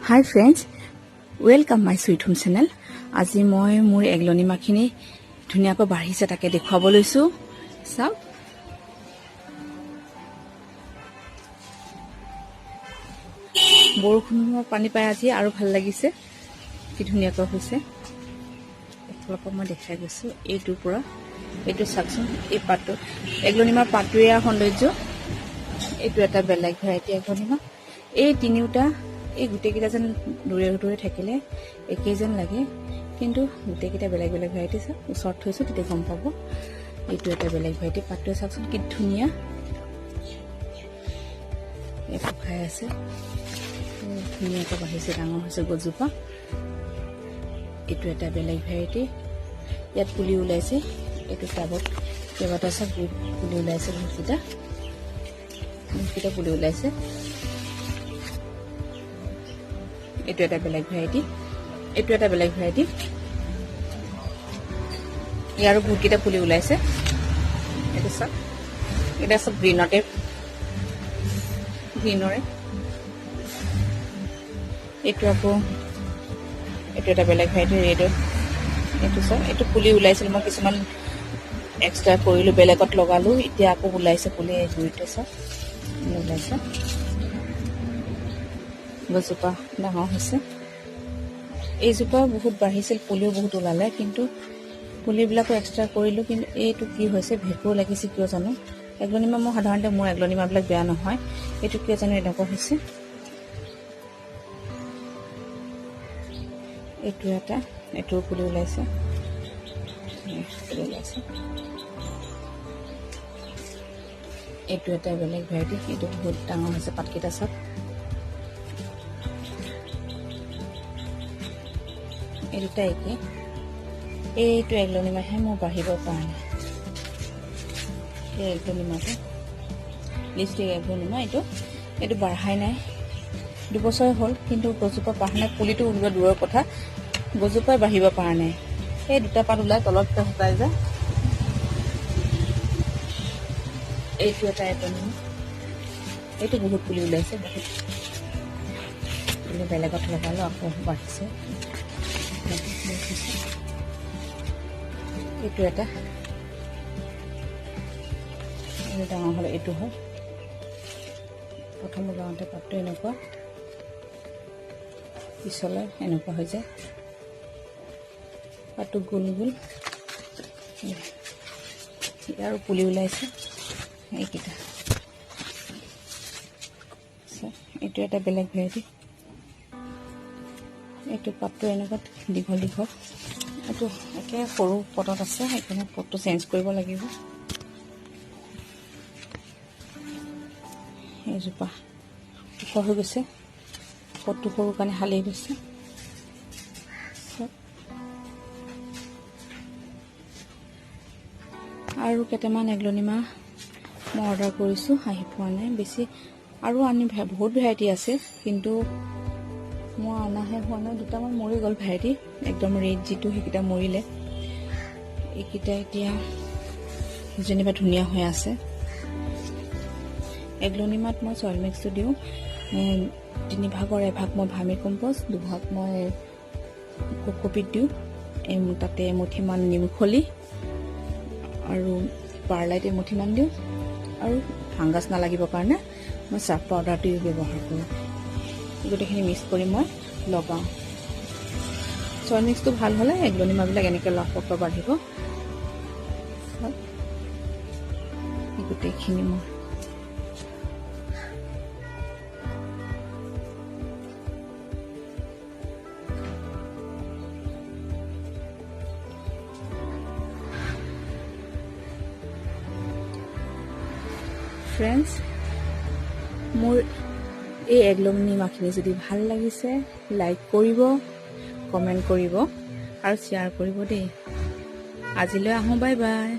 Hi friends, welcome my sweet home channel. আজি মই মোৰ এগলনিমাখিনি ধুনীয়াকৈ বাঢ়িছে, তাকে দেখুৱাব লৈছোঁ। চাওক, বৰষুণৰ পানী পাই আজি আৰু ভাল লাগিছে, কি ধুনীয়াকৈ হৈছে। এফালৰ পৰা মই দেখাই গৈছোঁ এইটোৰ পৰা। এইটো চাওকচোন, এই পাতটো এগলনিমাৰ পাতটোৱে সৌন্দৰ্য। এইটো এটা বেলেগ ভেৰাইটি এগলনিমা। এই তিনিওটা, এই গোটেইকেইটা যেন দূৰে দূৰে থাকিলে একেই যেন লাগে, কিন্তু গোটেইকেইটা বেলেগ বেলেগ ভেৰাইটি। চাওক, ওচৰত থৈছোঁ, তেতিয়া গম পাব। এইটো এটা বেলেগ ভেৰাইটি। পাতটোৱে চাওকচোন কি ধুনীয়া, এই শুকাই আছে। ধুনীয়াকৈ বাঢ়িছে, ডাঙৰ হৈছে গছজোপা। এইটো এটা বেলেগ ভেৰাইটি। ইয়াত পুলি ওলাইছে। এইটো টাবত কেইবাটাও চাওক পুলি ওলাইছে, বহুতকেইটা বহুতকেইটা পুলি ওলাইছে। এইটো এটা বেলেগ ভেৰাইটি, এইটো এটা বেলেগ ভেৰাইটি। ইয়াৰো বহুতকেইটা পুলি ওলাইছে। এইটো চাওক, এটা চব গ্ৰীণতে, গ্ৰীণৰে। এইটো আকৌ এইটো এটা বেলেগ ভেৰাইটি, ৰেডত। এইটো চাওক, এইটো পুলি ওলাইছিল, মই কিছুমান এক্সট্ৰা কৰিলোঁ, বেলেগত লগালোঁ, এতিয়া আকৌ ওলাইছে পুলি। এই গুৰিতে চাওক ওলাইছে। গছজোপা ডাঙৰ হৈছে। এইজোপা বহুত বাঢ়িছিল, পুলিও বহুত ওলালে, কিন্তু পুলিবিলাকো এক্সট্ৰা কৰিলোঁ। কিন্তু এইটো কি হৈছে, ভেঁকুৰ লাগিছে কিয় জানো। এগলনিমা মই সাধাৰণতে মোৰ এগলনিমাবিলাক বেয়া নহয়, এইটো কিয় জানো এনেকুৱা হৈছে। এইটো এটা, এইটোৰ পুলি ওলাইছে, পুলি ওলাইছে। এইটো এটা বেলেগ ভেৰাইটি, এইটো বহুত ডাঙৰ হৈছে। পাতকেইটা চাওক। এই দুটা একে। এইটো এগলনিমাহে মোৰ বাঢ়িব পৰা নাই। এই এগলনিমাটো লিপষ্টিক এগলনিমা, এইটো বঢ়াই নাই, 2 বছৰ হ'ল, কিন্তু গছজোপা বঢ়া নাই। পুলিটো ওলোৱা দূৰৰ কথা, গছজোপাই বাঢ়িব পৰা নাই। এই দুটা পাত ওলাই তলত শুকাই যায়। এইটো এটা এগলনিমা, এইটো বহুত পুলি ওলাইছে, বহুত পুলি বেলেগত লগালোঁ, আকৌ বাঢ়িছে। এইটো এটা, এইটো ডাঙৰ হ'লে এইটো হয়। প্ৰথম ওলাওঁতে পাতটো এনেকুৱা, পিছলৈ এনেকুৱা হৈ যায়। পাতটো গোল গোল। আৰু পুলি ওলাইছে এইকেইটা। এইটো এটা বেলেগ ভেৰাইটি। এইটো পাতটো এনেকুৱা দীঘল দীঘল। এইটো একে সৰু পটত আছে, সেইকাৰণে পটটো চেঞ্জ কৰিব লাগিব। এইজোপা ওখ হৈ গৈছে, পটটো সৰু কাৰণে হালি গৈছে। আৰু কেইটামান এগলনিমা মই অৰ্ডাৰ কৰিছোঁ, আহি পোৱা নাই বেছি। আৰু আনি বহুত ভেৰাইটি আছে, কিন্তু মই অনাহে হোৱা নাই। দুটামান মৰি গ'ল ভেৰাইটি, একদম ৰেড যিটো, সেইকেইটা মৰিলে। এইকেইটা এতিয়া যেনিবা ধুনীয়া হৈ আছে। এগলনিমাত মই চইল মিক্সটো দিওঁ। 3 ভাগৰ এভাগ মই ভাৰ্মি কম্প'জ, দুভাগ মই কোকোপিট দিওঁ। তাতে এমুঠিমান নিমখলি আৰু পাৰলাইট এমুঠিমান দিওঁ, আৰু ফাংগাছ নালাগিবৰ কাৰণে মই চাৰ্ফ পাউডাৰটো ব্যৱহাৰ কৰোঁ। গোটেইখিনি মিক্স কৰি মই লগাওঁ। চইল মিক্সটো ভাল হ'লে এগলনিমাবিলাক এনেকৈ লহপহকৈ বাঢ়িব। গোটেইখিনি মই ফ্ৰেণ্ডছ, মোৰ এই এগলনিমাখিনি যদি ভাল লাগিছে, লাইক কৰিব, কমেণ্ট কৰিব আৰু শ্বেয়াৰ কৰিব দেই। আজিলৈ আহোঁ, বাই বাই।